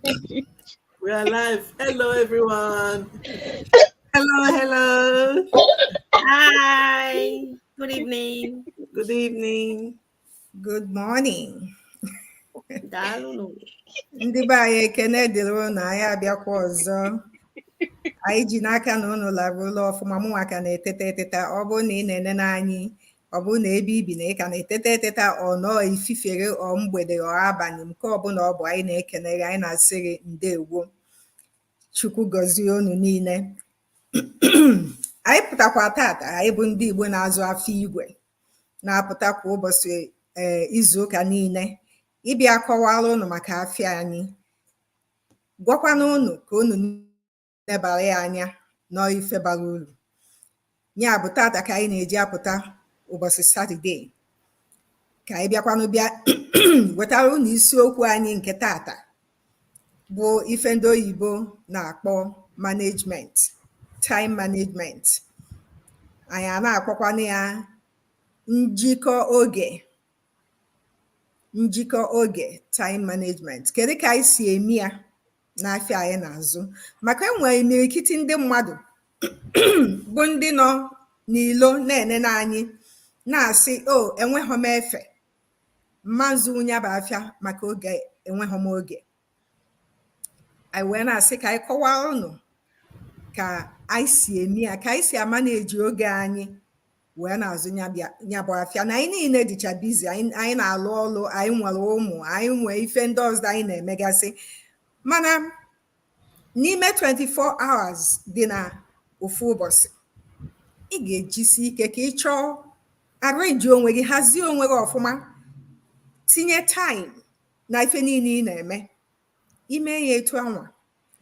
We are live. Hello, everyone. Hello, hello. Hi. Good evening. Good evening. Good morning. Daalụ. Ndị be anyị, ekene dịrị unu. Anyị abịakwa ọzọ. Anyị ji n'aka na unu lara ụlọ ọfụma. Mụnwa ka na-eteta eteta. Ọ bụrụ na ị na-enene anyị, ọ bụrụ na ebe ibi na ị ka na-eteta eteta, ọ nọọ ififere, ọ mgbede, ọ abalị, nke ọbụla ọ bụ, anyị na-ekene gị. Anyị na-asị gị ndewo. Chukwu gọzie unu niile. Anyị pụtakwa tata. Anyị bụ ndị Igbo na-azụ afọ igwe, na-apụta kwa ụbọchị ee izuụka niile ịbịa kọwara unu maka afịa anyị, gwakwana unu ka unu nebara ya anya nọọ ife bara uru. Ya bụ, tata ka anyị na-eji apụta, ụbọchị Satọde, ka anyị bịakwanụ bịa wetara unu isiokwu anyị nke tata, bụ ife ndị oyibo na-akpọ management, time management. Anyị a na-akpọkwanụ ya njikọ oge, njikọ oge, time management. Kedu ka anyị si eme ya n'afịa anyị na-azụ? Maka enwere imirikiti ndị mmadụ bụ ndị nọ n'ilo na-enene anyị, na-asị, "O enweghọ m efe mma nzụ ya bụ afịa maka oge, enweghọ m oge." Anyị wee na-asị ka anyị kọwaa unu ka anyị si eme ya, ka anyị si ama na-eji oge anyị wee na-azụ ya bụ afịa, na anyị niile dịcha busy. Anyị na-alụ ọlụ, anyị nwere ụmụ, anyị nwee ife ndị ọzọ anyị na-emegasị, mana n'ime 24 hours dị na ofu ụbọchị, ị ga-ejisi ike ka ị chọọ arrange onwe gị, hazie onwe gị ọfụma, tinye time na ife niile ị na-eme. Ime ya etu anwa,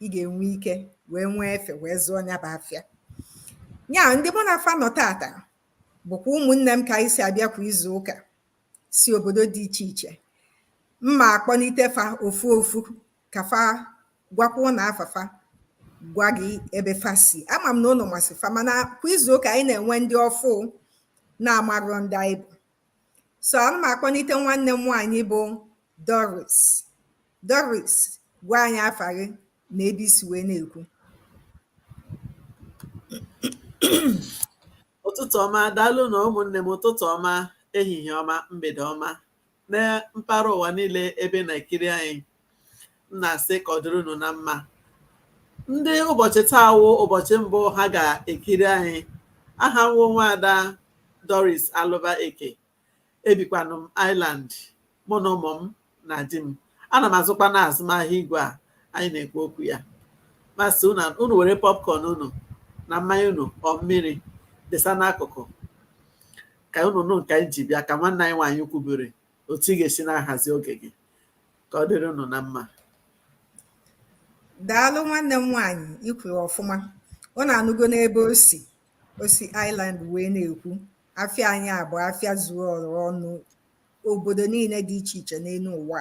ị ga-enwe ike wee nwee efe wee zụọ ya bụ afịa. Ya ndị mụ na afa nọ tata bụkwa ụmụnne m, ka anyị si abịa kwa izu ụka, si obodo dị iche iche. Mma akpọnite fa ofu ofu ka fa gwakwa ụnụ afafa, gwa gị ebe fa si. Ama m na ụnụ masị fa, mana kwa izu ụka anyị na-enwe ndị ọfụ na-amarọ ndị anyị bụ. So ana m akpọnite nwanne m nwaanyị bụ Doris. Doris, gwa anyị afa gị na ebe isi wee na-ekwu. Ụtụtụ ọma, daalụ na ụmụnne m. Ụtụtụ ọma, ehihie ọma, mgbede ọma na mpaghara ụwa niile ebe na-ekiri anyị. M na-asị ka ọ dịrị unu na mma. Ndị ụbọchị taa wụ ụbọchị mbụ ha ga-ekiri anyị, aha nwo nwaada Doris Alụba Eke. Ebikwanụ m Ireland, mụ na ụmụ m na di m. Ana m azụkwa na azụmahịa igwe a anyị na-ekwu okwu ya. Masị unu were popcorn unu na mmanya unu, ọ mmiri desa n'akụkụ, ka unu nụ nke anyị ji bịa, ka nwanne anyị nwaanyị kwubere otu ị ga-esi na-ahazi oge gị. Ka ọ dịrị unu na mma. Daalụ, nwanne m nwaanyị, ikwuru ọfụma. Ọ na-anụgo n'ebe o si Ireland wee na-ekwu. Afịa anyị a bụ afịa zuru ọrụ ọnụ, obodo niile dị iche iche n'elu ụwa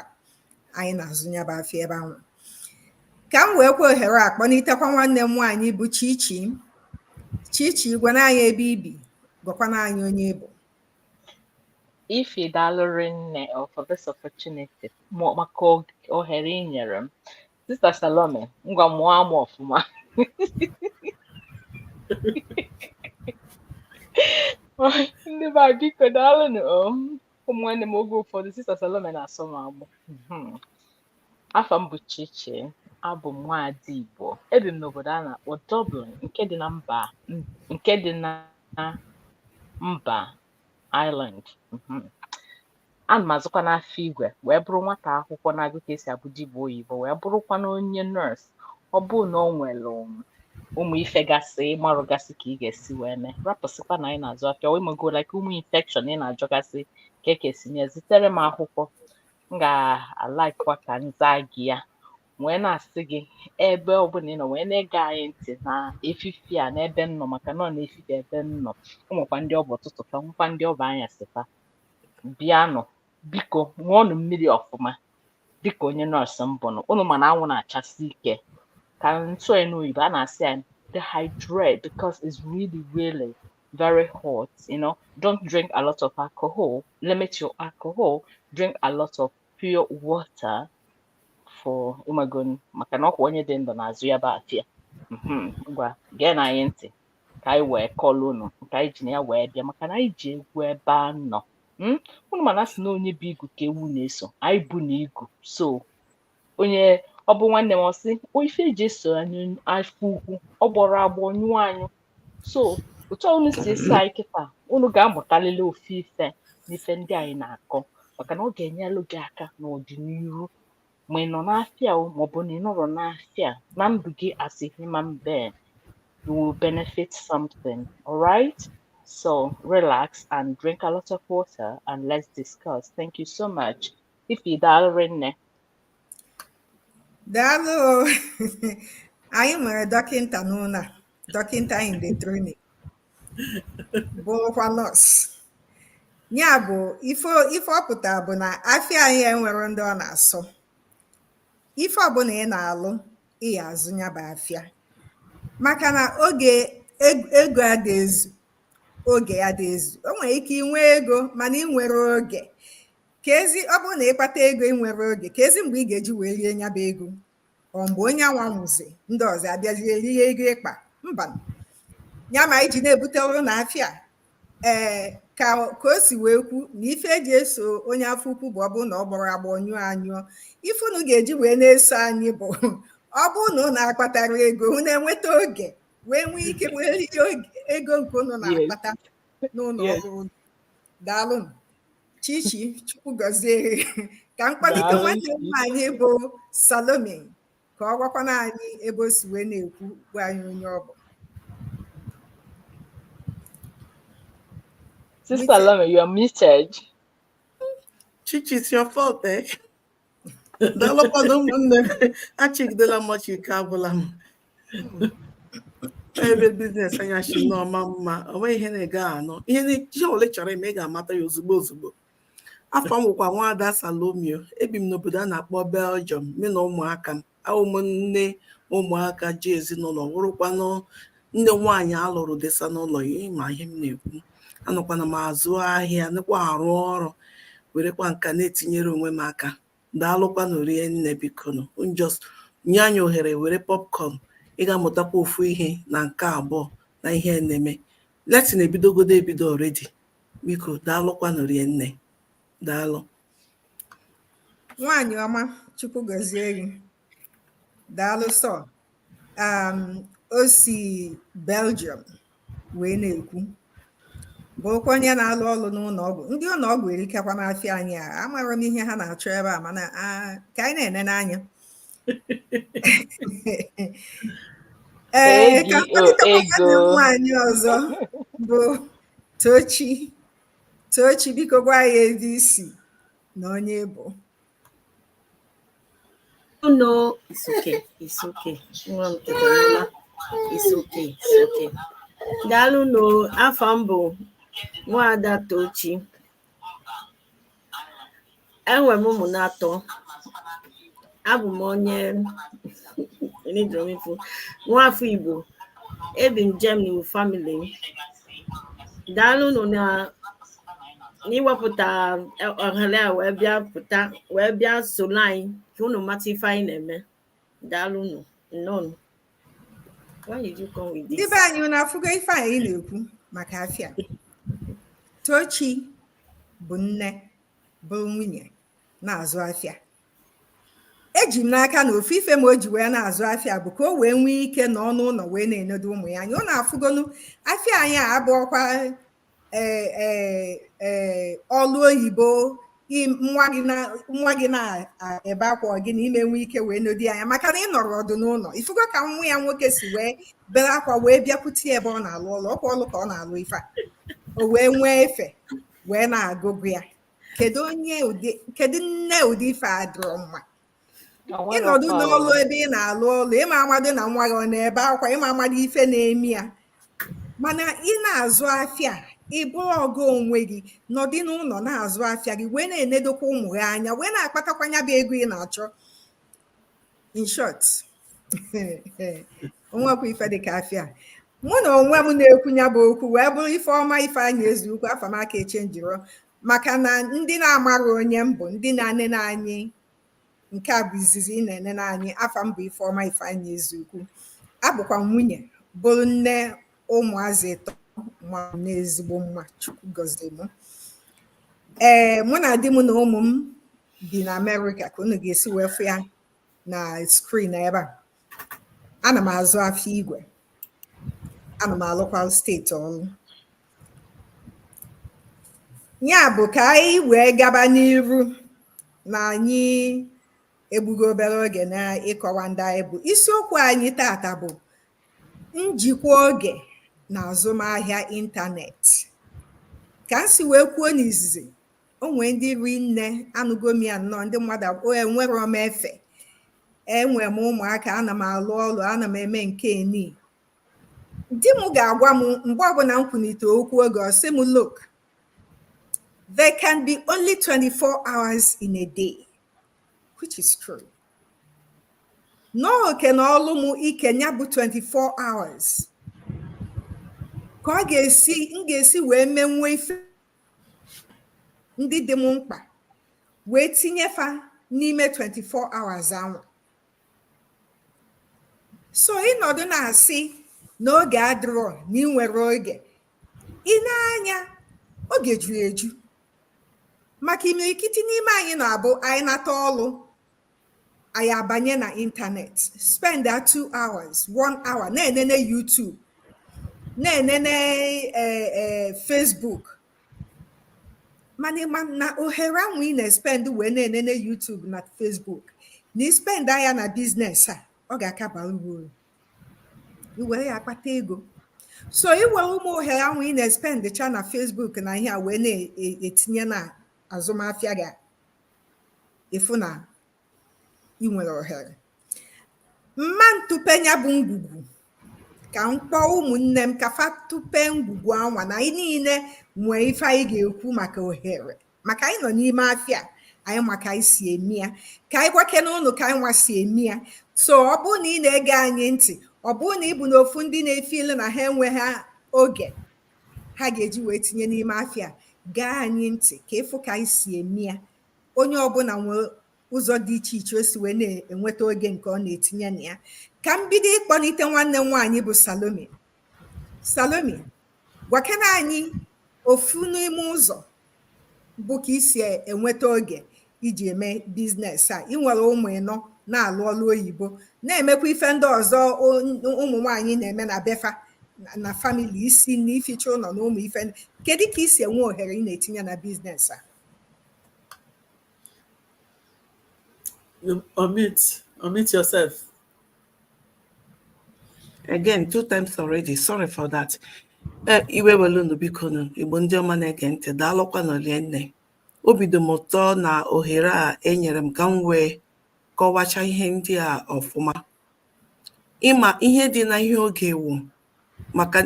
anyị na-azụ ya bụ afịa ebe ahụ. Ka m wee kwe ohere a kpọnitekwa nwanne m nwaanyị bụ Chichi. Chichi, gwana anyị ebe ibi, gwakwana anyị onye ị bụ. Ife, daalụ rinne for this opportunity, maka ohere ị nyere m. Sister Salome, ngwa, mụọ amụ ọfụma. Ndị be anyị, biko daalụnụ o. Ụmụ nwanne m, oge ụfọdụ Sister Salome na-asọ m agbụ. Afa m bụ Chichi, abụ m nwaada Igbo. Ebi m n'obodo a na-akpọ Dublin nke dị na mba Ireland. Ana m azụkwa n'afọ igwe, wee bụrụ nwata akwụkwọ na-agụ ka esi abụ dibịa oyibo, wee bụrụkwa na onye nọọsụ. Ọ bụrụ na o nwere ụmụ ife gasị marụgasị ka ị ga-esi wee mee, rapụsịkwa na anyị na-azụ afịa, wee mego like ụmụ infection ị na-ajọgasị ka eke si nye, zitere m akwụkwọ, m ga-alaikwa ka m zaa gị ya. Wee na-asị gị, ebe ọbụla ị nọ wee na-ege anyị ntị na efifi a n'ebe m nọ, maka na ọ na-efifi ebe m nọ, o nwekwa ndị ọ bụ ụtụtụ fa, nwekwa ndị ọ bụ anyasị fa. Bịanụ, biko, ṅụọnụ mmiri ọfụma dịka onye nọọsụ m bụnụ unu, mana anwụ na-achasi ike ka ntụ ya n'oyibo a na-asị ya dehydrate, because it's really, really very hot. Don't drink a lot of alcohol, limit your alcohol, drink a lot of pure water. For ịmago maka na ọkwa onye dị ndụ na-azụ ya bụ afịa. Ngwa, gee na anyị ntị ka anyị wee kọlụ unu nke anyị ji na ya wee bịa, maka na anyị ji egwu ebe a nọ. Unu mana sị na onye bụ igu ka ewu na-eso. Anyị bụ na igu, so onye ọ bụ nwanne m, ọ sị o ife eji eso anyị afọ ukwu, ọ gbọrọ agbọ nyụọ anyụ. So otu a unu si eso anyị kịta, unu ga-amụtalịrị ofu ife n'ife ndị anyị na-akọ, maka na ọ ga-enyelụ gị aka n'ọdịnihu, ma ị nọ n'afịa o, maọbụ na ị nọrọ n'afịa, na ndụ gị as a human being, you will benefit something. All right, so relax and drink a lot of water and let's discuss. Thank you so much. Ifi, daalụ rinne. Daalụ o. Anyị nwere dọkịnta n'ụlọ a, dọkịnta in the training, bụrụkwa nọọsụ. Ya bụ ife ọ pụtara bụ na afịa anyị enwere ndị ọ na-asọ. Ife ọbụla ị na-alụ, ị ya azụ ya bụ afịa, maka na oge ego adị ezu, oge ya dị ezu. O nwere ike inwe ego mana ị nwere oge ka ezi. Ọ bụrụ na ịkpata ego, ị nwere oge ka ezi mgbe ị ga-eji wee rie ya bụ ego, ọ mgbe onye anwa nwụzi, ndị ọzọ abịazie rie ego ịkpa mba ya. Ma iji na-ebute ọrụ na afịa, ee, ka o si wee kwu na ife eji eso onye afọ ukwu bụ ọ bụrụ na ọ gbọrọ agbọ nyụọ anyụọ. Ife unu ga-eji wee na-eso anyị bụ ọ bụrụ na unu akpatara ego, unu enweta oge wee nwee ike wee rie ego nke unu na-akpata n'ụlọ ọrụ unu. Daalụnụ. Chichi, Chukwu gọzie gị. Ka mkpalite Daalụ. nwanne m nwaanyị bụ Salome ka ọ gwakwana anyị ebe o si wee na-ekwu, gwa anyị onye ọ bụ. Sister Muted. Salome, you are muted. Chichi, it's your fault, eh? Daalụkwanụ ụmụnne m. Achịgidela m ọchị, ike agwụla m. Ebe business anya shi n'ọma mma, o nweghị ihe na-ega anọ. Ihe ihe ole chọrọ ime, ị ga-amata ya ozugbo ozugbo. Afọ m nwụkwa Nwaada Salomio. Ebi m n'obodo a na-akpọ Belgium, mụ na ụmụaka m. Awụ m nne ụmụaka ji ezinụlọ, wụrụkwanụ nne nwaanyị alụrụ desa n'ụlọ ya, ma ihe m na-ekwu. Anọkwana m azụ ahịa, nịkwa arụ ọrụ, werekwa nka na-etinyere onwe m aka. Daalụkwanụ rie nne, biko nụ just nye anyị ohere were popcorn. Ị ga-amụtakwa ofu ihe na nke abụọ na ihe na-eme lesson ebidogodo ebido already. Biko, daalụkwanụ rie nne, daalụ. Nwaanyị ọma, Chukwu gọzie gị. Daalụ sọ. O si Belgium wee na-ekwu, bụrụkwa onye na-alụ ọrụ n'ụlọ ọgwụ. Ndị ụlọ ọgwụ erikakwa n'afịa anyị a. Amara m ihe ha na-achọ ebe a, mana ka anyị na-ene n'anya. Ee, ka Ego. mkparịta nwanne m Ego. nwaanyị ọzọ bụ Tochi. Tochi, biko gwa ya ebe isi na onye ị bụ. Oh no, it's okay. It's okay. Nwa m tetara. It's okay. It's okay. Daalụ no, afa m bụ Nwaada Tochi. Enwere m ụmụ na-atọ. Abụ m onye nwafọ Igbo. Ebi m Germany with family m. Daalụ nụ na n'iwepụta ohere a wee bịa pụta wee bịa soro anyị ka unu mata ife anyị na-eme. Daalụ nụ, nnọọ. Why did you come with Ndị this? be anyị, unu afụgo ife anyị na-ekwu maka afịa. Tochi bụ nne, bụrụ nwunye, na-azụ afịa. Eji m n'aka na ofu ife ma o ji wee na-azụ afịa bụ ka o wee nwee ike nọ n'ụlọ wee na-enedo ụmụ ya anya. Unu afụgonu afịa anyị a abụọkwa ee ee ọlụ oyibo. Nwa gị na-ebe akwa gị na ime nwee ike wee nodi anya, maka na ị nọrọ ọdụ n'ụlọ. Ifugo ka nwa ya nwoke si wee bere akwa wee bịakwute ya ebe ọ na-alụ ọlụ. Ọkwa ọlụ ka ọ na-alụ ife a, o wee nwee efe wee na-agụgụ ya. Kedu onye ụdị, kedu nne ụdị ife a dịrọ mma? Ịnọdụ n'ọlụ ebe ị na-alụ ọlụ, ịma amadị na nwa gị ọ na-ebe akwa, ịma amadị ife na-eme ya. Mana ị na-azụ afịa, ị bụrụ ọgụ onwe gị, nọdị n'ụlọ na-azụ afịa gị, wee na-enedokwa ụmụ gị anya, wee na-akpatakwa ya bụ ego ị na-achọ. In short, onwekwa ife dị ka afịa. Mụ na onwe m na-ekwu ya bụ okwu wee bụrụ ife ọma, ife anyị ezu ukwu afa m aka echenjiro, maka na ndị na-amara onye m bụ, ndị na-anene anyị. Nke a bụ izizi ị na-enene anyị. Afa m bụ Ifeọma Ifeanyị Ezeukwu. Abụkwa m nwunye, bụrụ nne ụmụazị ịtọ ma n'ezigbo mma Chukwu gọzie m. Ee, mụ na di m na ụmụ m bi na Amerịka, ka unu ga-esi wee fụ ya na screen ebe a. Ana m azụ afịa igwe, ana m alụkwa steeti ọrụ. Ya bụ, ka anyị wee gaba n'iru na anyị egbugo obere oge na ịkọwa ndị anyị bụ. Isiokwu anyị tata bụ njikwa oge na azụmahịa ịntanetị. Ka m si wee kwuo n'izizi, o nwee ndị ri nne anụgo m ya nnọọ, ndị mmadụ enwero m efe, enwe m ụmụaka, ana m alụ ọrụ, ana m eme nke ni. Di m ga-agwa m mgbe ọbụla m kwunite okwu oge, ọ sị m, "Look, there can be only 24 hours in a day," which is true. N'oke na ọlụ m ike ya bụ 24 hours ka ọ ga-esi m ga-esi wee menwuo ife ndị dị m mkpa wee tinye fa n'ime 24 hours anwa. So ịnọdụ na-asị na oge adịrọ, na ị nwere oge, ị na-anya oge juru eju, maka imirikiti n'ime anyị na-abụ anyị nata ọlụ, anyị abanye na ịntanetị, spend that 2 hours, one hour na-enene YouTube, na-enene Facebook. Mana ịma na ohere ahụ ị na-espend wee na-enene YouTube na Facebook, na ispend ya na business a, ọ ga-aka bara uru, i were ya akpata ego. So iwere ụmụ ohere ahụ ị na-espendcha na Facebook na ihe a wee na-etinye na azụmahịa gị, ịfụ na ị nwere ohere. Mma ntụpe ya bụ ngwugwu, ka m kpọọ ụmụnne m ka fa tụpe ngwugwu anwa, na anyị niile nwee ife anyị ga-ekwu maka ohere, maka anyị nọ n'ime afịa anyị, maka anyị si eme ya, ka anyị gwakene ụnụ ka anyị nwa si eme ya. So ọ bụrụ na ị na-ege anyị ntị, ọ bụrụ na ị bụ n'ofu ndị na-efili na ha enweghị oge ha ga-eji wee tinye n'ime afịa, gaa anyị ntị ka ịfụ ka anyị si eme ya. Onye ọbụla nwere ụzọ dị iche iche o si wee na-enweta oge nke ọ na-etinye na ya. Ka m bido ịkpọlite nwanne m nwaanyị bụ Salome. Salome, gwakena anyị ofu n'ime ụzọ bụ ka isi enweta oge iji eme business a. Ị nwere ụmụ ịnọ, na-alụ ọlụ oyibo, na-emekwa ife ndị ọzọ ụmụ nwaanyị na-eme na befa na family, isi na ificha ụlọ na ụmụ ife. Kedu ka isi enwe ohere ị na-etinye na business a? You unmute yourself. Again, two times already. Sorry for that. Ee, iwe welunu, biko nụ. Igbo ndị ọma na-ege ntị, daalụkwa nne. Obi dị m ụtọ na ohere a enyere m ka m wee kọwacha ihe ndị a ọfụma. Ịma ihe dị na ihe oge wụ maka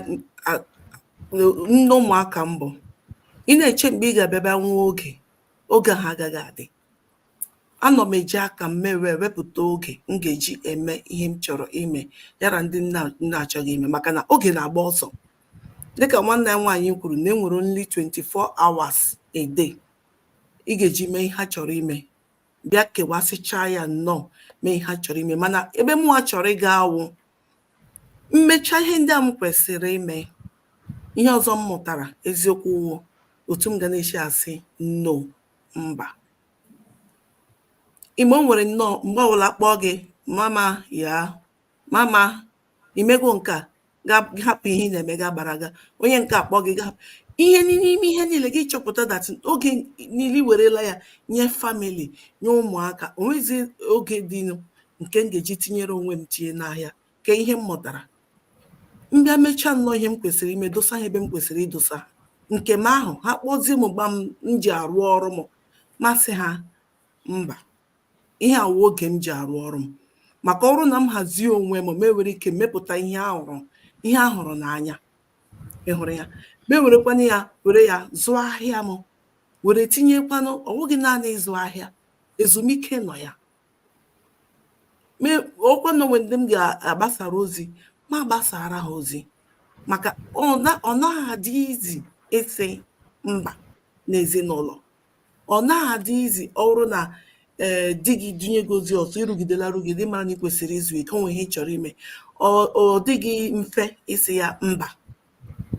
nne ụmụaka mbụ, ị na-eche mgbe ị ga-abịa bịa nwee oge, oge ahụ agaghị adị. Anọ m eji aka m mewe wepụta oge m ga-eji eme ihe m chọrọ ime, yara ndị m na-achọghị ime, maka na oge na-agba ọsọ. Dịka nwanne ya nwaanyị kwuru na enwere only 24 hours a day ị ga-eji mee ihe ha chọrọ ime, bịa kewasịchaa ya nnọọ, mee ihe ha chọrọ ime. Mana ebe mụnwa chọrọ ịga awụ mmecha ihe ndị a m kwesịrị ime. Ihe ọzọ m mụtara eziokwu wụ otu m ga na-esi asị no, mba. Ime o nwere nnọọ mgbe ọbụla kpọọ gị, "Mama ya, mama, imego nke a," ga hapụ ihe ị na-eme, ga gbara ga. Onye nke a kpọọ gị, ga ihe n'ime ihe niile gị, chọpụta that oge niile i werela ya nye family, nye ụmụaka, o nwezi oge dịnụ nke m ga-eji tinyere onwe m, tinye n'ahịa. Ke ihe m mụtara, m bịa mechaa nnọọ ihe m kwesịrị ime, dosa ha ebe m kwesịrị idosa nke m ahụ, ha kpọzie m gba m ji arụ ọrụ m, masị ha mba, ihe a wụ oge m ji arụ ọrụ m. Maka ọrụ na m hazie onwe m, m enwere ike mepụta ihe ahụrụ, ihe ahụrụ n'anya. Ị hụrụ ya, ma ewerekwanụ ya were ya zụọ ahịa m, were tinyekwanụ. Ọ bụghị naanị ịzụ ahịa, ezumike nọ ya. Ọkwa na onwe ndị m ga-agbasara ozi, ma gbasara ha ozi, maka ọ naghị adị izi ịsị mba n'ezinụlọ. Ọ naghị adị izi. Ọ bụrụ na Ee, di gị dunye gị ozi ọzọ, ịrụgidela rugide, mara na ị kwesịrị izu ike, o nwere ihe ị chọrọ ime, ọ dịghị mfe ịsị ya mba,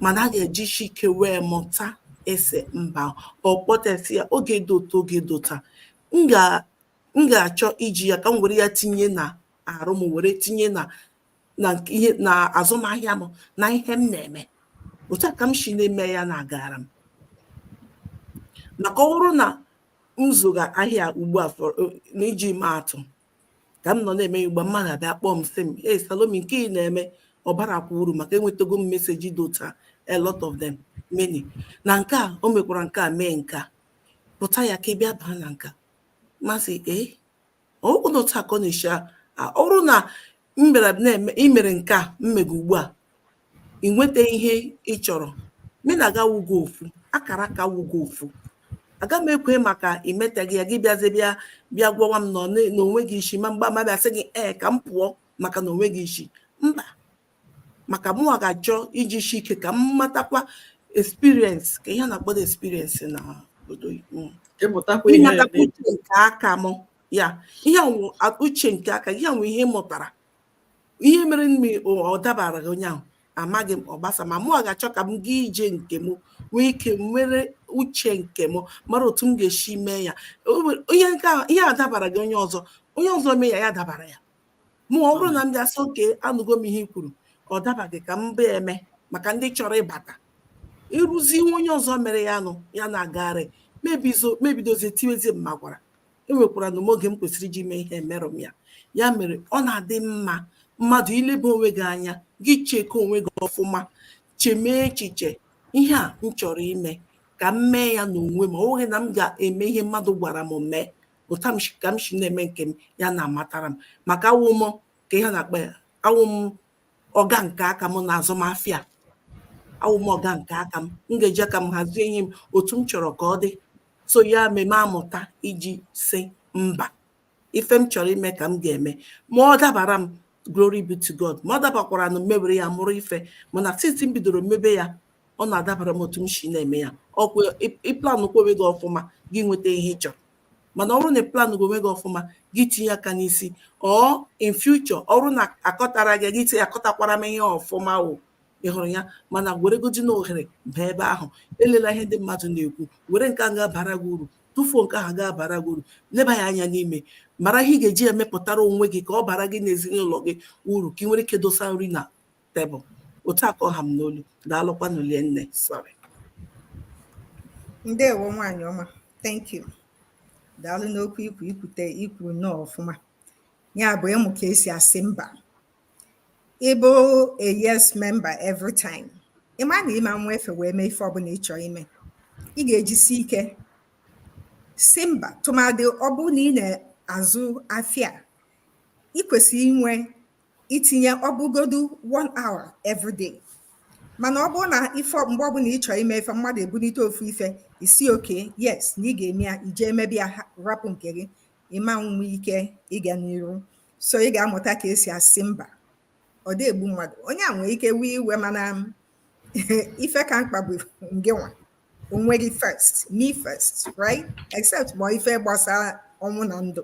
mana a ga-ejisi ike wee mụta ịsị mba. Ọ kpọtesị ya oge dị ụtọ, oge dị ụta, m ga-achọ iji ya ka m were ya tinye na arụ m, were tinye na ihe na azụmahịa m na ihe m na-eme. Otu a ka m si na-eme ya na agara m, maka ọ bụrụ na m zụga ahịa ugbu a na iji maa atụ, ka m nọ na-eme ya ugbu a, mmadụ abịa kpọọ m, sị m, "Ee, Salome, nke ị na-eme ọbara kwa uru," maka enwetago m message dị otu a, a lot of them, many, na nke a o mekwara, nke a mee, nke a pụta ya ka ị bịa baa na nke a. Masị ee, ọwụkwụ na otu a ka ọ na-esi ọ bụrụ na m bịara na-eme imere nke a mmego ugbu a, ị nweta ihe ị chọrọ, mị na aga wugo ofu akara aka wugo ofu, aga m ekwe maka imetaghị ya, gị bịazie bịa gwawa m na onwe gị isi ma mgba ma bịa sị gị ee ka m pụọ maka na onwe gị isi mba, maka mụnwa ga-achọ iji isi ike ka m matakwa experience, ka ihe a na-akpọ experience na obodo. Ịmụtakwa ihe. Ịmatakwa uche nke aka m ya, ihe a uche nke aka ihe a nwe ihe ị mụtara, ihe mere mmi ọ dabara gị onye ahụ, amaghị m, ọ gbasa ma mụnwa ga-achọ ka m gaa ije nke m, nwee ike nwere uche nke m, mara otu m ga-esi mee ya. Ihe nke a, ihe a dabara gị, onye ọzọ, onye ọzọ mee ya, ya dabara ya. Mụ, ọ bụrụ na m bịa sị oke, anụgo m ihe i kwuru, ọ dabaghị ka m bịa eme, maka ndị chọrọ ịbata ịrụzi ihe onye ọzọ mere ya nụ ya na-agagharị mebidozie tiwezie m magwara enwekwara na m oge m kwesịrị iji mee ihe emerụ m ya. Ya mere ọ na-adị mma mmadụ ileba onwe gị anya, gị cheke onwe gị ọfụma, chemee echiche ihe a m chọrọ ime, ka m mee ya n'onwe m. Ọ bụghị na m ga-eme ihe mmadụ gwara m mee ụta m ka m si na-eme nke m ya na-amatara m, maka awụ m ka ihe a na-akpọ ya, awụ m ọga nke aka m na azụmahịa, awụ m ọga nke aka m, m ga-eji aka m hazie ihe m otu m chọrọ ka ọ dị. So ya meme amụta iji sị mba. Ife m chọrọ ime ka m ga-eme, ma ọ dabara m, glory be to God, ma ọ dabakwara na mmewere ya mụrụ ife. Mana since m bidoro mmebe ya, ọ na-adabara m otu m si na-eme ya. Ọkwa ịplanụkwa onwe gị ọfụma, gị nweta ihe ị chọrọ. Mana ọ bụrụ na ịplanụ gị onwe gị ọfụma, gị tinye aka n'isi ọ in future, ọ bụrụ na akọtara gị, gị tinye akọtakwara m ihe ọfụma o, ị hụrụ ya. Mana weregodi na ohere baa ebe ahụ, elela ihe ndị mmadụ na-ekwu, were nke ahụ ga-abara gị uru, tụfuo nke ahụ ga-abara gị uru. Leba ya anya n'ime, mara ihe ị ga-eji emepụtara onwe gị ka ọ bara gị na ezinụlọ gị uru, ka ị nwere ike dosa nri na tebụl. Otu a ka ọ ha m n'olu. Daalụkwanụ nne, sorry. Ndewo, nwaanyị ọma, thank you. Daalụ n'okwu ikwu ikwute ikwu nnọọ ọfụma. Ya bụ ịmụ ka esi asị mba. Ịbụ a yes member every time, ịma na ịma nwa efe wee mee ife ọbụla ị chọrọ ime, ị ga-ejisi ike si mba, tụmadị ọ bụrụ na ị na-azụ afịa, ị kwesịrị inwe itinye ọbụgodu one hour every day. Mana ọ bụrụ na ife mgbe ọbụla ị chọrọ ime ife, mmadụ ebulite ofu ife, isi oke yes na ị ga-eme ya, ije emebe ya, rapụ nke gị, ịma nwe ike ịga n'iru. So ị ga-amụta ka esi asị mba. Ọ dị egbu mmadụ, onye a nwere ike wee iwe, mana ife ka mkpa bụ ngị nwa onwe gị first, me first, right? Except ma ife gbasara ọnwụ na ndụ.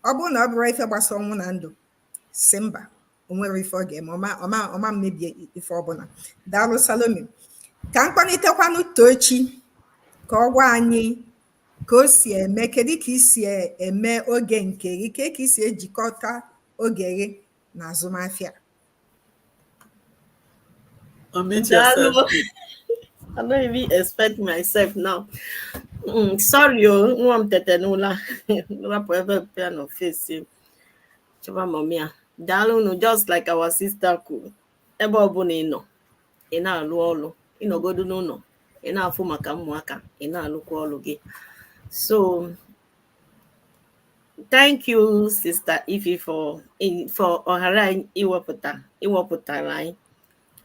Ọ bụrụ na ọ bụrụ ife gbasara ọnwụ na ndụ, si mba, o nwere ife ọ ga-eme, ọma mmebie ife ọbụla. Daalụ, Salome. Ka mkpalitekwanụ Tochi ka ọ gwa anyị ka o si eme. Kedu ka isi eme oge nke gị? Ka ka isi ejikọta oge gị na azụmahịa? Unmute yourself. Daalụ. I don't even expect myself now. Sorry, oh, nwa m tete n'ụla, rapụ ebe piano face chọba mummy ya. Daalụ unu. Just like our sister kwuru, ebe ọbụla ị nọ, ị na-alụ ọlụ, ịnọgodu n'ụlọ, ị na-afụ maka ụmụaka, ị na-alụkwa ọlụ gị. So thank you, Sister Ife, for ohere anyị iwepụta iwepụtara anyị.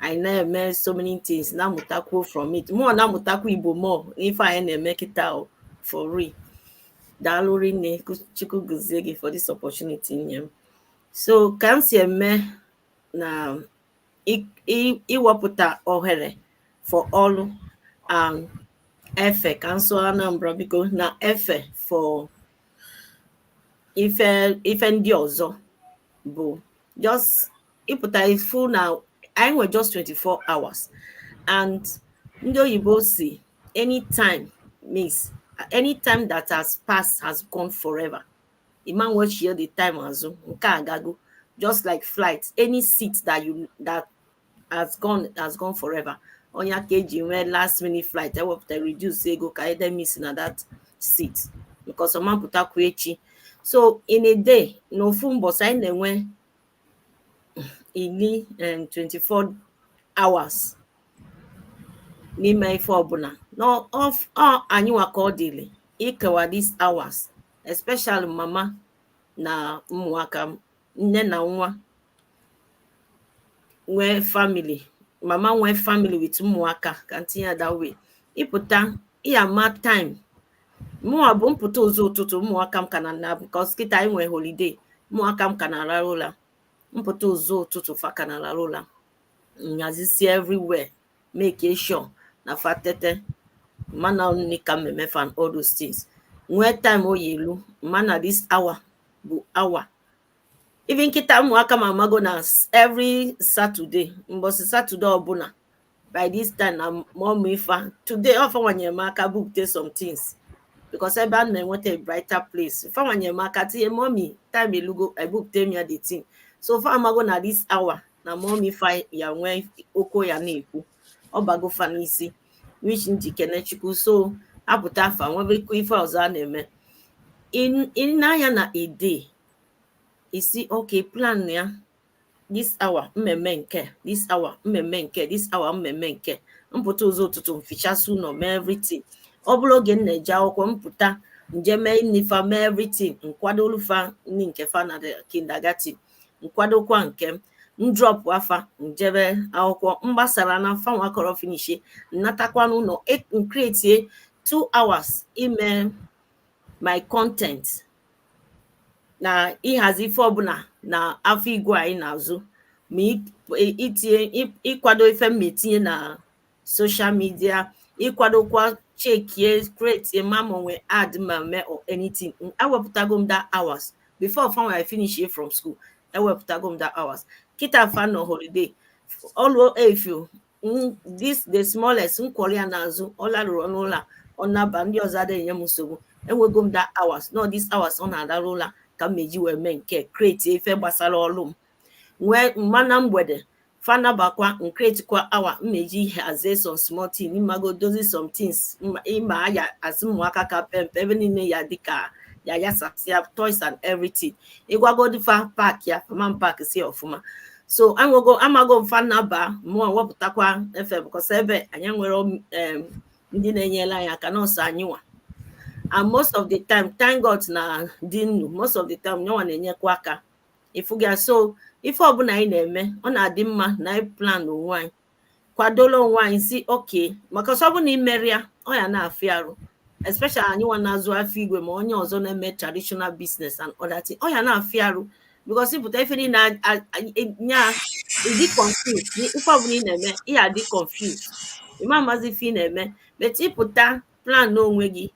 Anyị na-eme so many things, na-amụtakwu from it mụọ, na-amụtakwu Igbo more n'ife anyị na-eme kịta o. For real, daalụ rinne. Chukwu gozie gị for this opportunity nye m. So ka m si eme na iwepụta ohere for ọlụ and efe, ka m sụọ Anambra biko, na efe for Ife ndị ọzọ bụ just ịpụta ifu na anyị nwere just 24 hours, and ndị oyibo si anytime miss, anytime that has passed has gone forever. Ịma nwechie the time azụ, nke a agago. Just like flight, any seat that has gone has gone forever. Onye ka eji nwee last minute flight, ewepụta reduce ego ka ede miss na that seat, because ọma pụtakwa echi. So in a day, n'ofu mbọsị, anyị na-enwe iri 24 hours n'ime ife ọbụla. Ọ anyị nwa ka ọ dịrị ikewa these hours, especially mama na ụmụaka, nne na nwa nwee family, mama nwee family with ụmụaka, ka ntinye ya that way. Ịpụta ịya time, mụnwa bụ mpụta ụzọ ụtụtụ, ụmụaka m ka na na, because kịta anyị nwere holiday, ụmụaka m ka na-ararụ ụra. Mpụta ụzọ ụtụtụ, fa ka na-ararụ ụra, nhazisie everywhere, make sure na fa tete, mana nni ka mmemme fa and all those things. Nwee time oyi elu, mana this hour bụ hour. Even nkịta ụmụaka m amago na every Saturday, mbọsị Saturday ọbụla, by this time na mọmụ ifa today ọ fawanyere m aka bupute some things, because ebe a na-enweta a brighter place, fawanyere m aka tinye mommy time elugo, ebupute m ya the thing. So fa amago na this hour na mommy fa ya nwee okwu ya na-ekwu, ọ bago fa n'isi, which njikene Chukwu. So apụta afa nwebekwa ife ọzọ a na-eme n'anya na a day, isi okay, plan ya: this hour mmemme nke, this hour mmemme nke, this hour mmemme nke. Mpụta ụzọ ụtụtụ, mfichasị ụlọ, mee everything. Ọ bụrụ oge m na-eje akwụkwọ, mpụta nje mee nnifa, mee everything, nkwadolufa nni nke fa na kindergarten, nkwadokwa nke m, ndrop afa, njebe akwụkwọ mgbasara na fa nwa kọrọ finish, nnatakwa n'ụlọ, ncreate 2 hours ime my content na ịhazi ife ọbụla na afọ igwe anyị na-azụ, ma itinye, ịkwado ife m etinye na social media, ịkwadokwa, checkie, create ma ma onwe ad ma mee or anything. Ewepụtago m that hours before fa I finish from school. Ewepụtago m that hours. Kịta fa nọ holiday, ọlụ efio, this the smallest nkwọrọ ya n'azụ, ọ larụrụ n'ụlọ, ọ naba, ndị ọzọ adịghị enye m nsogbu. Enwego m that hours, no, this hours ọ na-alarụ ụla ka m meji wee mee nke create ife gbasara ọlụ m. Nwee mma na mgbede, fanabakwa, ncreatekwa hour mmeji hazie some small thing, ịmago, dozi some things, ịma aya asị ụmụaka ka pempe ebe niile ya dịka ya yasasịa toys and everything, ịgwagodi fa pack ya fama pack si ọfụma. So anwego amago mfa naba, mụọ wepụtakwa efe, because ebe anyị nwere ndị na-enyere anyị aka, nọọsụ anyị nwa. And most of the time, thank God na dị nnu, most of the time nyanwa na-enyekwa aka ịfụga. So ife ọbụla anyị na-eme, ọ na-adị mma na anyị plan onwe anyị, kwadola onwe anyị, si oke, maka ọsọ bụ na imeri ya, ọ ya na-afịa arụ, especially anyị nwa na-azụ afọ igwe, ma onye ọzọ na-eme traditional business and other thing, ọ ya na-afịa arụ, because ịpụta ife niile nya ịdị confused. Ife ọbụla ị na-eme, ị adị confused, ịma amazi ife ị na-eme. But ịpụta plan n'onwe gị,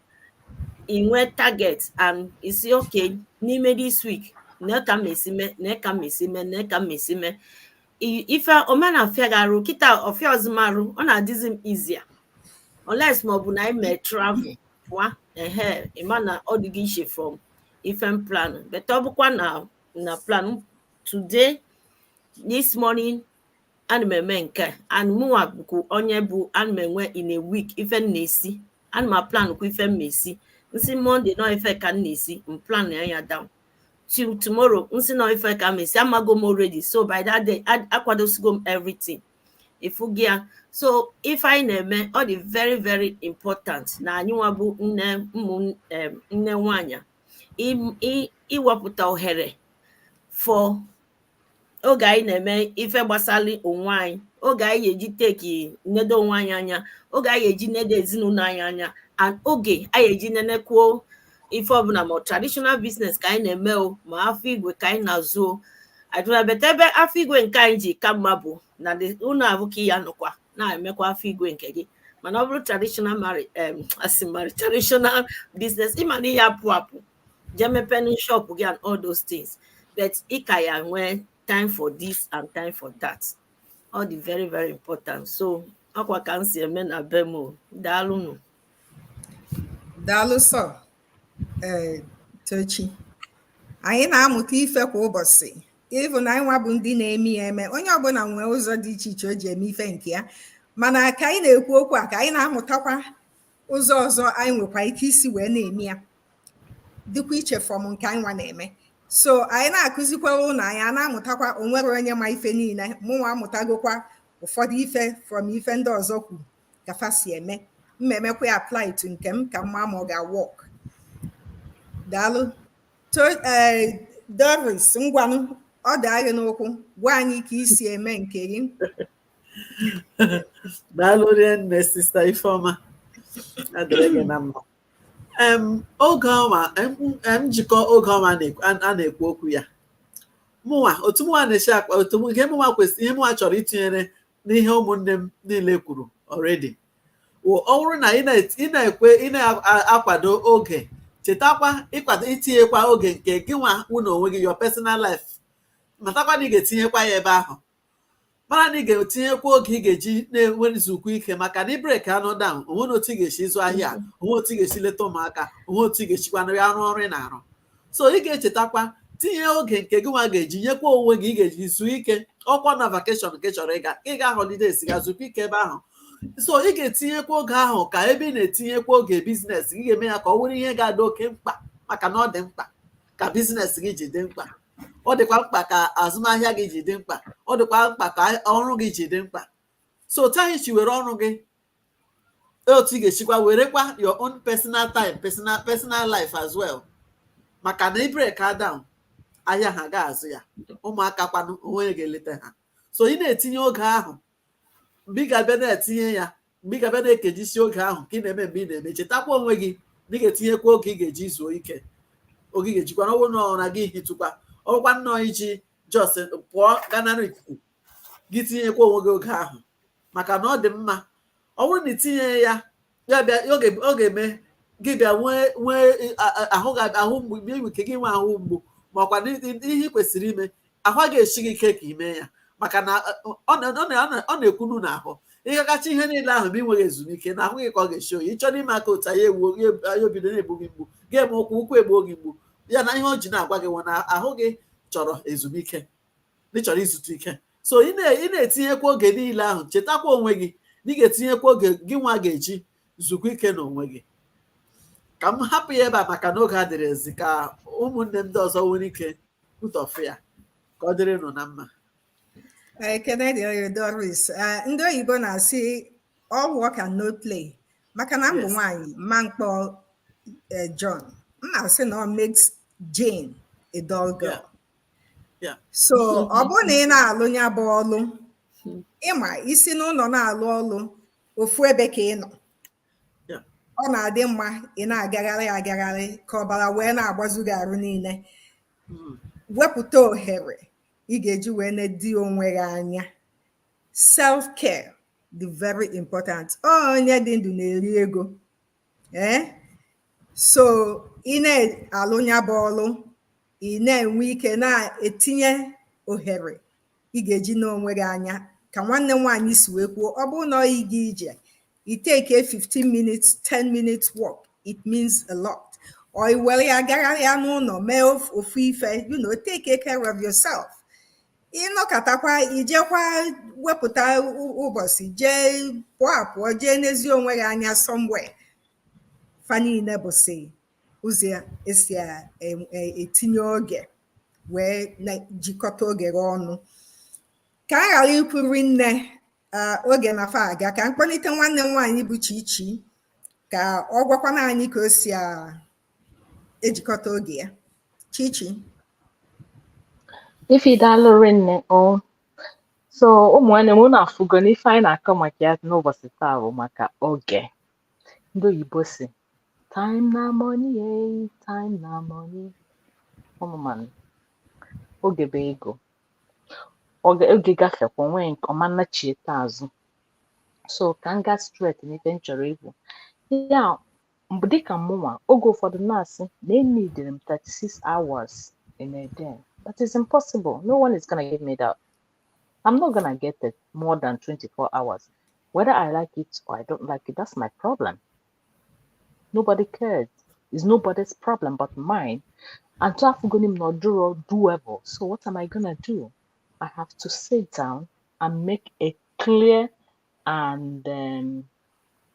ị nwee target and isi okay, n'ime this week, na ka m esi mee, na ka m esi mee, na ka m esi mee ife omenafịa gị arụ. Kịta ọfịa ọzụmarụ, ọ na-adịzi m easier, unless ma ọ bụ na anyị mee travel pụa, ehe, ịma na ọ dịghị iche from ife m plan. But ọ bụkwa na plan today, this morning, ana m eme nke, and mụnwa bụkwa onye bụ ana m enwe in a week ife m na-esi, ana m plan kwa ife m na-esi. Nsi Monday nọ ife ka m na-esi, m plan ya down till tomorrow. Nsi nọ ife ka m esi, amago m already. So by that day, akwadosigo m everything, ịfụgị ya. So ife anyị na-eme, ọ dị very very important na anyị nwa bụ nne, ụmụ nne nwanyị, iwepụta ohere for oge anyị na-eme ife gbasara onwe anyị, oge anyị ga-eji take nedo onwe anyị anya, oge anyị ga-eji nedo ezinụlọ anyị anya, and oge anyị eji nenekwuo ife ọbụla, ma traditional business ka anyị na-eme o, ma afọ igwe ka anyị na-azụ o. Adụrabeta ebe afọ igwe nke anyị ji ka mma bụ na ụlọ abụ ka ya nọkwa na-emekwa afọ igwe nke gị. Mana ọ bụrụ traditional marriage, asị marriage, traditional business, ịma na ihe apụ apụ. Jee mepenu shop gị and all those things, but ị ka ya nwee time for this and time for that. All dị very, very important. So ọkwa ka m si eme na be m o. Daalụnụ. Daalụ sọ, ee, Tochi. Anyị na-amụta ife kwa ụbọchị. Ịbụ na anyị nwa bụ ndị na-eme ya eme, onye ọbụla nwee ụzọ dị iche iche o ji eme ife nke ya, mana ka anyị na-ekwu okwu a, ka anyị na-amụtakwa ụzọ ọzọ anyị nwekwa ike isi wee na-eme ya dịkwa iche from nke anyị nwa na-eme. So anyị na-akụzikwara ụlọ, anyị a na-amụtakwa. Onwere onye ma ife niile. Mụnwa amụtagokwa ụfọdụ ife from ife ndị ọzọ kwuru ka fa si eme, mmemekwa ya apply to nke m ka mma ma ọ ga-work. Daalụ. To ee, Doris, ngwanụ, ọ daa gị n'ụkwụ, gwa anyị ka isi eme nke gị. Daalụ rinne, Sister Ifeọma, adịrị gị na mma. Oge ọnwa njikọ, oge ọnwa a na-ekwu okwu ya, mụnwa, otu mụnwa na-esi akpa, otu ihe mụnwa kwesịrị, ihe mụnwa chọrọ itinyere n'ihe ụmụnne m niile kwuru already. Ọ bụrụ na ị na-ekwe, ị na-akwado oge, chetakwa ịkwado itinyekwa oge nke gị nwa wụ na onwe gị, your personal life. Matakwa na ị ga-etinyekwa ya ebe ahụ, mara na ị ga-etinyekwa oge ị ga-eji na-enwe nzukọ ike, maka na ị break anụ down, onwe na otu ị ga-esi zụ ahịa, onwe otu ị ga-esi leta ụmụaka, onwe otu ị ga-esikwa ya arụ ọrụ ị na-arụ. So ị ga-echetakwa tinye oge nke gị nwa ga-eji nyekwa onwe gị, ị ga-eji zuo ike. Ọkwa na vacation nke chọrọ ịga holidays, ga zukwa ike ebe ahụ. So ị ga-etinyekwa oge ahụ ka ebe ị na-etinyekwa oge business gị. Ga-eme ya ka ọ bụrụ ihe ga-adị oke mkpa, maka na ọ dị mkpa ka business gị ji dị mkpa, ọ dịkwa mkpa ka azụmahịa gị ji dị mkpa, ọ dịkwa mkpa ka ọrụ gị ji dị mkpa. So otu anyị si were ọrụ gị, otu ị ga-esikwa werekwa your own personal time, personal life as well, maka na ị break down, ahịa ha ga-azụ ya, ụmụaka kwanụ, onwe ga-eleta ha. So ị na-etinye oge ahụ mgbe ị ga-abịa na-etinye ya, mgbe ị ga-abịa na-ekejisi oge ahụ ka ị na-eme, mgbe ị na-eme, chetakwa onwe gị na ị ga-etinyekwa oge ị ga-eji zuo ike, oge ị ga-ejikwa na ọbụrụ na gị hitụkwa ọbụkwa nnọọ iji just pụọ ganara ikuku gị. Tinyekwa onwe gị oge ahụ, maka na ọ dị mma. Ọ bụrụ na itinye ya, ya bịa ọ ga-eme gị bịa nwee ahụ ahụ mgbu, ike gị nwee ahụ mgbu, ma ọkwa ihe ị kwesịrị ime, ahụ ga-esi gị ike ka ime ya, maka na ọ na-ekwunu n'ahụ ịgagacha ihe niile ahụ. Ma ị nweghị ezumike na ahụ gị, ka ọ ga-esi oyi. Ịchọrọ ime aka otu anyị egbuo ya, obido na-egbu gị mgbu, ga-eme ụkwụ ụkwụ egbuo gị mgbu. Ya na ihe o ji na-agwa gị nwe na ahụ gị chọrọ ezumike, ị chọrọ izute ike. So ị na-etinyekwa oge niile ahụ, chetakwa onwe gị na ị ga-etinyekwa oge gị nwa ga-eji zukwa ike n'onwe gị. Ka m hapụ ya ebe a, maka na oge adịrị ezi, ka ụmụnne m ndị ọzọ nwere ike kwutọfụ ya. Ka ọ dịrị nụ na mma. Ekene dịrị, Doris. Ndị oyibo na-asị, "All work and no play." Maka na m bụ nwaanyị mma mkpọ John, m na-asị na ọ makes Jane a dull girl. So ọ bụrụ na ị na-alụ ya bụ ọlụ, ịma isi n'ụlọ na-alụ ọlụ ofu ebe ka ị nọ, ọ na-adị mma ị na-agagharị agagharị ka ọbara wee na-agbazu gị arụ niile. Wepụta ohere ị ga-eji wee na-edi onwe gị anya. Self care dị very important. Onye dị ndụ na-eri ego. Ee, so ị na-alụ ya bụ ọlụ, ị na-enwe ike na-etinye ohere ị ga-eji n'onwe gị anya, ka nwanne m nwaanyị si wee kwuo. Ọ bụrụ na ọ ịga ije, you take a 15 minutes, 10 minutes walk, it means a lot. Or i were ya gagharịa n'ụlọ, mee ofu ife, take care of yourself. Ịnọkọtakwa, ijekwa wepụta ụbọchị jee pụọ apụọ, jee n'ezi onwe gị anya somewhere. Fa niile bụsị ụzọ esi etinye oge wee jikọta oge gị ọnụ. Ka a ghara ikwuri nne oge na fa aga, ka mkpọlite nwanne m nwaanyị bụ Chichi ka ọ gwakwana anyị ka o si ejikọta oge ya. Chichi. Ife, daalụ rinne o. So ụmụ nwanne m, unu afụgo n'ife anyị na-akọ maka ya n'ụbọchị taa bụ maka oge. Ndị oyibo si, "Time na money, eh, time na money." Ụmụmanụ, oge bụ ego. Oge gafekwa, onwe nke ọma nnachieta azụ. So ka m gaa straight n'ife m chọrọ ikwu ya. Mgbe dịka mụnwa, oge ụfọdụ na-asị na enidiri m 36 hours in a day. That is impossible. No one is gonna give me that. I'm not gonna get it more than 24 hours. Whether I like it or I don't like it, that's my problem. Nobody cares. It's nobody's problem but mine. And to afụgoni m na ọ dịrọ doable. So what am I gonna do? I have to sit down and make a clear and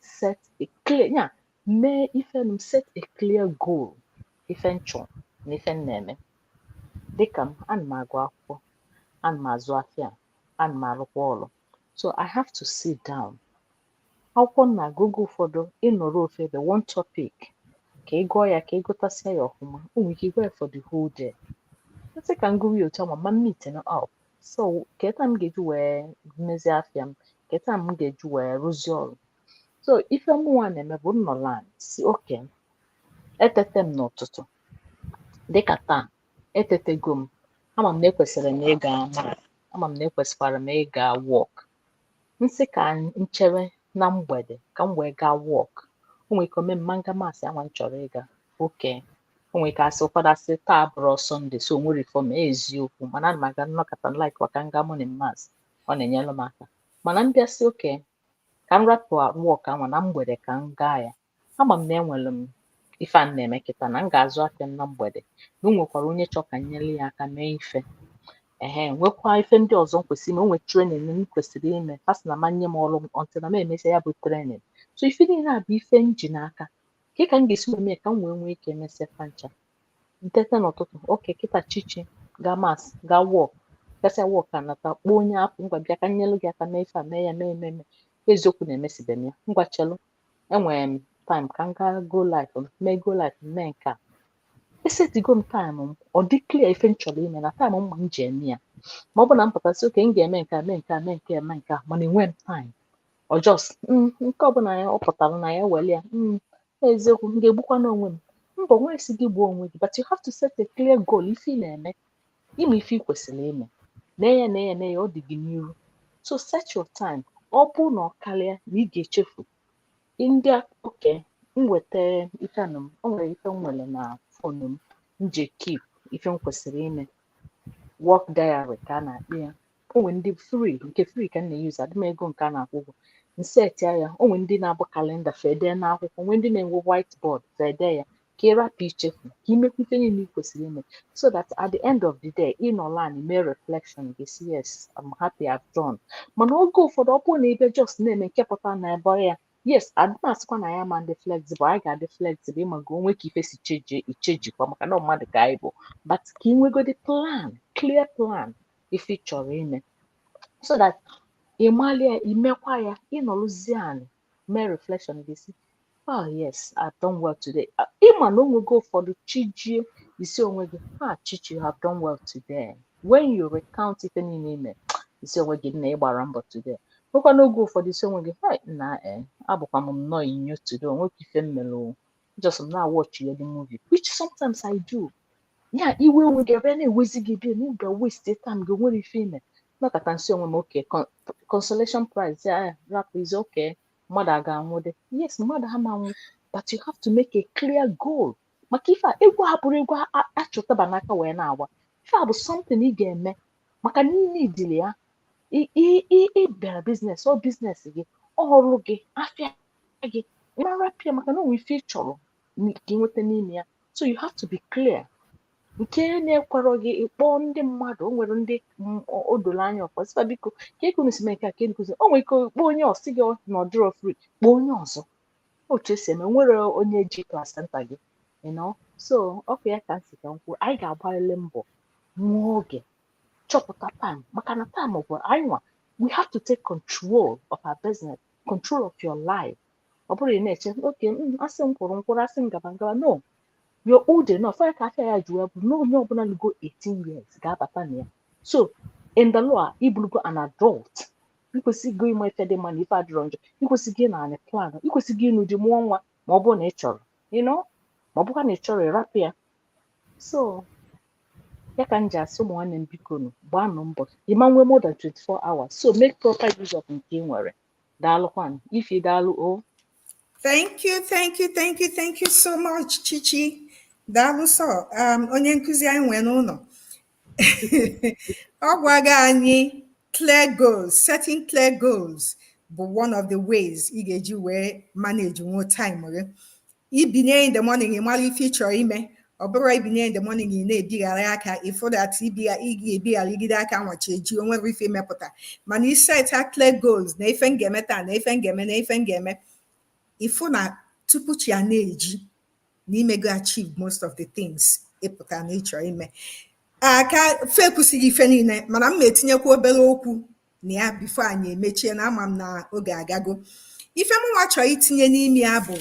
set a clear, yeah, mee ife m, set a clear goal, ife m chọrọ na ife m na-eme. Dịka m, ana m agụ akwụkwọ, ana m azụ afịa, ana m arụkwa ọrụ. So I have to sit down. Akwụkwọ m na-agụ, oge ụfọdụ ịnọrọ ofu ebe, one topic, ka ị gụọ ya, ka ị gụtasịa ya ọfụma, o nwere ike ịgụ ya for the whole day. Nsị ka m gụwa ya otu a ma m meet up. So ka m ga-eji wee mezie afịa m, ka m ga-eji wee rụzie ọrụ. So ife mụnwa na-eme bụ nnọrọ anị si oke etete m n'ụtụtụ. Dịka taa, etetego m, ama m na ekwesịrị m ịga mass, ama m na ekwesịkwara m ịga work. Nsị ka nchere na mgbede ka m wee gaa work, o nwere ike ome mma nga mass anwa m chọrọ ịga. Oke o nwere ike asị, ụfọdụ asị taa bụrụ Sunday, so o nwere ifo ma eziokwu, mana ana m aga nnọkọta like ka m gaa morning mass, ọ na-enyere m aka. Mana m bịa sị oke ka m rapụ work anwa na mgbede ka m gaa ya, ama m na enwere m ife a m na-eme kịta, na m ga-azụ afịa m na mgbede, na o nwekwara onye chọọ ka m nyere ya aka mee ife, ehe, nwekwa ife ndị ọzọ m kwesịrị ime, o nwee training m kwesịrị ime. Ha sị na ma nye m ọrụ m until na m emesịa ya bụ training. So ife niile a bụ ife m ji n'aka ke ka m ga-esi wee mee ka m wee nwee ike mesịa fa ncha. Ntete n'ụtụtụ, oke kịta, chichi gaa mass, gaa work, gasịa work, anata, kpọọ onye apụ, ngwa bịa ka m nyelu gị aka mee ife a, mee ya, mee mee mee. Eziokwu na-emesibe m ya, ngwa chelụ, enwere m time ka m gaa go live m, mee go live m, mee nke a. Esetigo m time m, ọ dị clear ife m chọrọ ime na time m ma m ji eme ya. Ma ọ bụ na m pụtasị oke m ga-eme nke a, mee nke a, mee nke a, mee nke a, mana enwe m time, ọ just nke ọbụla ya ọ pụtara na ya were ya. Eziokwu m ga-egbukwa n'onwe m mbọ nwee si gị gbuo onwe gị, but you have to set a clear goal, ife ị na-eme, ime ife ị kwesịrị ime, nee ya, nee ya, nee ya, ọ dị gị n'iru. So set your time. Ọ bụ na ọ karịa na ị ga-echefu ndị oke m weta ife anụ m, o nwere ife m nwere na phone m m ji keep ife m kwesịrị ime, work diary ka a na-akpị ya. O nwere ndị free, nke free ka m na-use, adị m ego nke a na-akwụ ụgwọ. Nsetịa ya. O nwere ndị na-abụ calendar fede n'akwụkwọ, nwee ndị na-enwe whiteboard fede ya, ka ị rapụ ichefu, ka imekwa ife niile ị kwesịrị ime, so that at the end of the day ị nọrọ anị mee reflection gị, si, "Yes, I'm happy I've done." Mana oge ụfọdụ, ọ bụrụ na ị bịa just na-eme nke pụtara na ebe ya, yes, adị m asịkwa na ya ma ndị flexible, anyị ga-adị flexible, ịmaga onwe ka ife si cheji ichejikwa, maka na ọ mmadụ ka anyị bụ. But ka ị nwegodi plan, clear plan ife ị chọrọ ime, so that ị malia imekwa ya, ịnọrụzie anị mee reflection gị, si, "Oh yes, I've done well today." Ah, ịma na onwego ụfọdụ chijie isi onwe gị, "Ah, Chichi, you have done well today." When you recount ife niile ime, isi onwe gị na ị gbara mbọ today. Nwekwa n'oge ụfọdụ, isi onwe gị, "Hey, na abụkwa m nnọọ inyo today, onwekwa ife m mere o, just m na-watch ya the movie," which sometimes I do. Ya iwe onwe gị ebe na-ewezi gị bịa na ị ga waste time gị, nwere ife ime nọkọta nsị onwe m, okay, consolation prize ya, rapụ, is okay. Mmadụ a ga-anwụde? Yes, mmadụ ama anwụ, but you have to make a clear goal, maka ife a egwu abụrụ egwu achụtaba n'aka wee na-agba. Ife a bụ something ị ga-eme maka niile idili ya. Ị bịara business, ọ business gị, ọrụ gị, afịa gị, mara pịa, maka na o nwere ife ị chọrọ ka ị nweta n'ime ya. So you have to be clear. Nke na-ekwerọ gị, ịkpọọ ndị mmadụ, o nwere ndị o doro anya ọfọ, sịfa biko, ka eke unu si mee nke a, ka ekuzi. O nwere ike kpọọ onye ọsị gị na ọ dịrọ free, kpọọ onye ọzọ. Otu esi eme nwere onye ji placenta gị. So ọkụ ya ka m si ka m kwuo, anyị ga-agbalịrị mbọ nwa oge chọpụta time, maka na time bụ anyị nwa. We have to take control of our business, control of your life. Ọ bụrụ ị na-eche oke asị m kwụrụ nkwụrụ, asị m gaba ngaba, no, you're old enough. Onye ka afịa ya ji wee bụ na onye ọbụla lugo 18 years ga-abata na ya. So in the law, ịbụrụgo an adult, ikwesịgo ịma ife dị mma na ife adịrọ njọ, ikwesịgo ị na plan, ikwesịgo ịnụ di, mụọ nwa, ma ọ bụrụ na ị chọrọ, ma ọ bụkwa na ị chọrọ, ịrapụ ya. So ya ka m ji asị ụmụ nwanne m, biko nụ, gbaanụ mbọ. Ịma nwee more than 24 hours, so make proper use of nke ị nwere. Daalụkwanụ. Ife daalụ o. Thank you, thank you, thank you, thank you so much, Chichi. Daalụ sọ, onye nkụzi anyị nwee n'ụlọ. Ọ gwago anyị clear goals, setting clear goals bụ one of the ways ị ga-eji wee manage nwo time gị. Ibinye in the morning, ị mara ife ị chọrọ ime. Ọ bụrụ ibinye in the morning, ị na-ebigharị aka, ịfụ that ị ga-ebigharịgide aka nwachi eji o nwere ife imepụta. Mana i set clear goals na ife m ga-eme taa, na ife m ga-eme, na ife m ga-eme, ịfụ na tupu chi a na-eji na imego achieve most of the things ịpụta na ịchọ ime. Aka fe kwụsịghị ife niile, mana m ma etinyekwa obere okwu na ya before anyị emechie, na ama m na oge agago. Ife mụnwa chọrọ itinye n'ime ya bụ,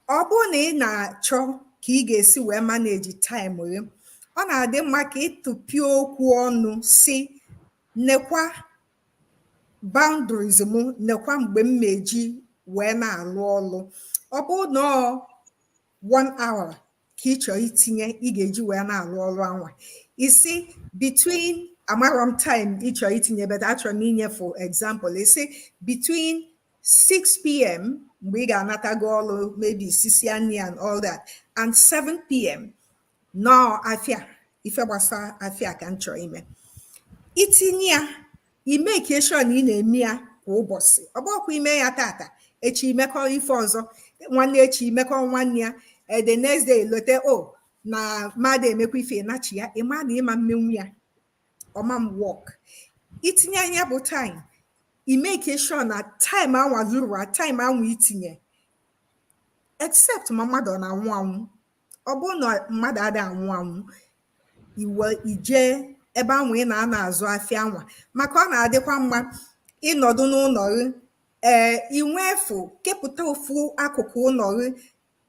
ọ bụrụ na ị na-achọ ka ị ga-esi wee manage time gị, ọ na-adị mma ka ịtụpịa okwu ọnụ si nekwa boundaries m, nekwa mgbe m meji wee na-alụ ọlụ. Ọ bụrụ na ọ one hour ka ị chọrọ itinye ị ga-eji wee na-alụ ọrụ anwa, isi between, amarọ m time ị chọrọ itinye, but achọrọ m inye for example, isi between 6 p.m. mgbe ị ga-anatago ọrụ, maybe sisia nri and all that, and 7 p.m. nọọ afịa, ife gbasara afịa ka m chọrọ ime. Itinye ya, ime sure na ị na-eme ya kwa ụbọchị. Ọ bụrụkwa ime ya tata, echi imekọ ife ọzọ, nwanne echi imekọ nwanne ya, the next day lote o na mmadụ emekwa ife nachi ya, ịma na ịma mmenwu ya, ọma m work. Itinye anya bụ time, ime sure na time anwa zuru, time anwa itinye, except ma mmadụ ọ na-anwụ anwụ. Ọ bụrụ na mmadụ ada anwụ anwụ, iwe ije ebe anwa ị na-ana azụ afịa anwa, maka ọ na-adịkwa mma ịnọdụ n'ụlọ gị, ee, inwe efu kepụta ofu akụkụ ụlọ gị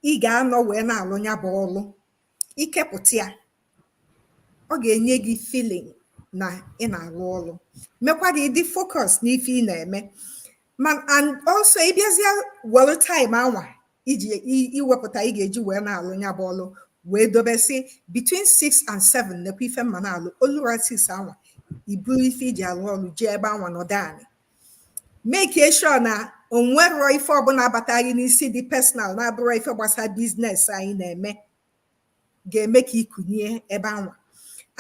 ị ga-anọ wee na-alụ ya bụ ọlụ. Ikepụta ya, ọ ga-enye gị feeling na ị na-alụ ọlụ, mekwa gị dị focus n'ife ị na-eme. Ma and also, ịbịazie were time anwa iji iwepụta ị ga-eji wee na-alụ ya bụ ọlụ, wee dobesị between 6 and 7, nekwa ife mma na-alụ. Olura 6 anwa, iburu ife iji alụ ọlụ jee ebe anwa, nọdụ anị, make sure na onwero ife ọbụla abataghị n'isi dị personal na-abụrụ ife gbasara business anyị na-eme ga-eme ka ikunye ebe anwa.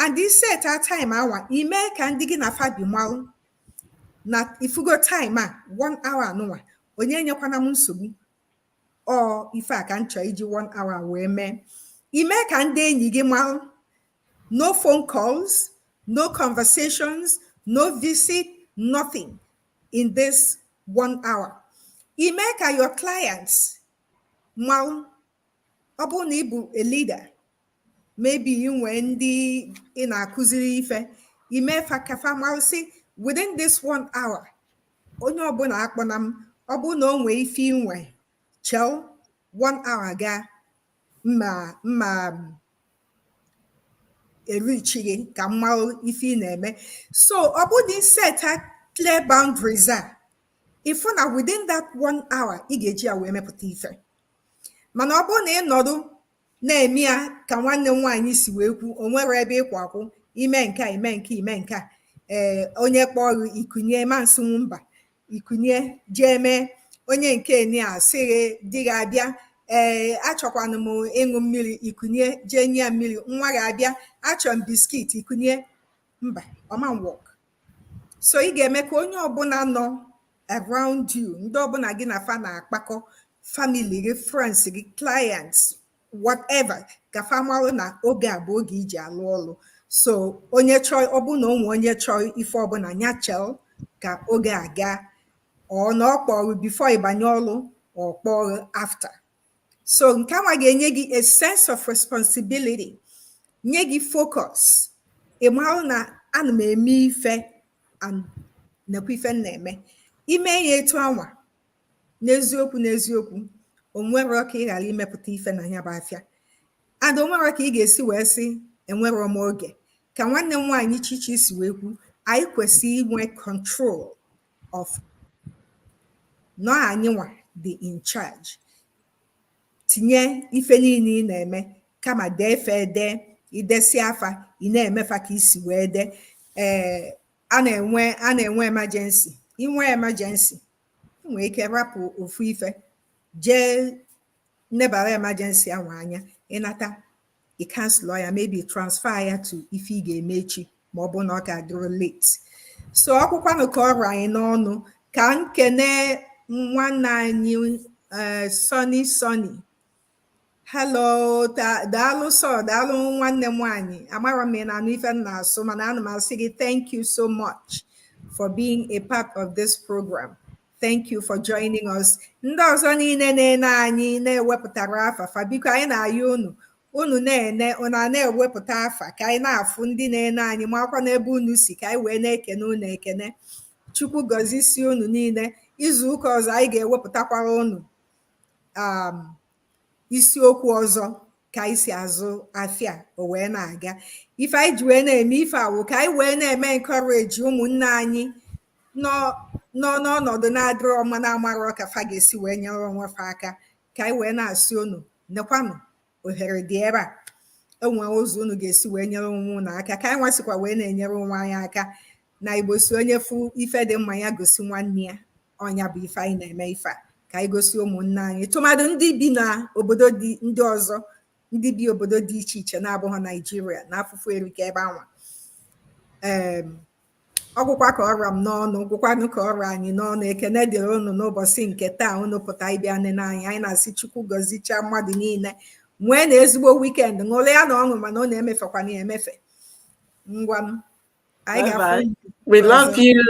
And set a time anwa, ime ka ndị gị na fabi malụ na ifugo time a, one hour anụnwa, onye nyekwana m nsogbu, ọ ife a ka m chọọ iji one hour wee mee. Ime ka ndị enyi gị malụ, no phone calls, no conversations, no visit, nothing in this one hour. Ime ka your clients malụ. Ọ bụrụ na ị bụ a leader, maybe ị nwee ndị ị na-akụziri ife, ime fa ka fa malụ sị within this one hour, onye ọbụla akpọna m. Ọ bụrụ na o nwee ife inwe, chel one hour gaa, mma mma erichi gị ka m malụ ife ị na-eme. So ọ bụrụ na ị set clear boundaries a, ịfụ na within that one hour ị ga-eji ya wee mepụta ife. Mana ọ bụrụ na ị nọdụ na-eme ya ka nwanne m nwaanyị si wee kwu, o nwere ebe ịkwụ akwụ, ime nke a, ime nke, ime nke a, ee, onye kpọọ gị, ikunye ma nsịnwu mba, ikunye jee mee onye nke ni asịghị di gị abịa, ee, achọkwanụ m ịṅụ mmiri, ikunye jee nye ya mmiri. Nwa gị abịa, achọrọ m biscuit, ikunye mba, ọma work. So ị ga-eme ka onye ọbụla nọ around you, ndị ọbụla gị na fa na-akpakọ, family gị, friends gị, clients, whatever, ka fa marụ na oge a bụ oge iji alụ ọlụ. So onye chọọ, ọ bụ na onwe onye chọọ ife ọbụla, ya chel ka oge a gaa, ọ na ọ kpọrọ before ịbanye ọlụ, ọ kpọrọ after. So nke anwa ga-enye gị a sense of responsibility, nye gị focus, ị marụ na ana m eme ife and nekwa ife m na-eme. Ime ya etu anwa, n'eziokwu n'eziokwu, o nwero ka ị ghara imepụta ife na ya bụ afịa, and o nwero ka ị ga-esi wee sị enwero m oge. Ka nwanne m nwaanyị Chichi si wee kwu, anyị kwesịrị inwe control of nọ, anyị nwa dị in charge. Tinye ife niile ị na-eme, kama dee efe ede, idesi afa ị na-emefa ka isi wee dee. Ee, a na-enwe emergency. Inwe emergency, ị nwere ike rapụ ofu ife Jee nebara emergency ahụ anya, ịnata, ị cancel ya, maybe transfer ya to ife ị ga-eme echi, ma ọ bụ na ọ ka dịrị late. So ọkwụkwanụ ka ọrụ anyị n'ọnụ ka nkene nwanne anyị Sonny. Sonny, hello. Daalụ sọ, daalụ nwanne m nwanyị. Amara m ị na-anụ ife m na-asụ, mana ana m asị gị thank you so much for being a part of this program. Thank you for joining us. Ndị ọzọ niile na-ene anyị na-ewepụtara afa fa, biko, anyị na-ayọ unu, unu na-ene, unu a na-ewepụta afa ka anyị na-afụ ndị na-ene anyị, makwa n'ebe unu si, ka anyị wee na-ekene unu ekene. Chukwu gọzisie unu niile. Izu ụka ọzọ, anyị ga-ewepụtakwara unu isiokwu ọzọ ka anyị si azụ afịa o wee na-aga. Ife anyị ji wee na-eme ife awụ ka anyị wee na-eme encourage ụmụnne anyị nọ nọ n'ọnọdụ na-adịrọ mma, na-amarọ ka fa ga-esi wee nyere onwe fa aka, ka anyị wee na-asị unu nekwanụ, ohere dị ebe a, enwe ụzọ unu ga-esi wee nyere onwe unu aka, ka anyị nwasịkwa wee na-enyere onwe anyị aka. Na Igbo si, onye fụ ife dị mma, ya gosi nwanne ya. Ọnya bụ ife anyị na-eme ife a, ka anyị gosi ụmụnne anyị, tụmadụ ndị bi na obodo dị ndị ọzọ, ndị bi obodo dị iche iche na-abụghị Naijiria, na afụfụ erika ebe anwa. Ee, ọgwụkwa ka ọra m n'ọnụ, gwụkwanụ ka ọrụ anyị n'ọnụ. Ekene dịrị unu n'ụbọchị nke taa unu pụta ịbịa nene anyị. Anyị na-asị Chukwu gọzichaa mmadụ niile, nwee na ezigbo weekend, ṅụrịa na ọṅụ, mana ọ na-emefekwana ya emefe. Ngwa m, anyị ga-afụ. We love you.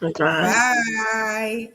Bye. Bye.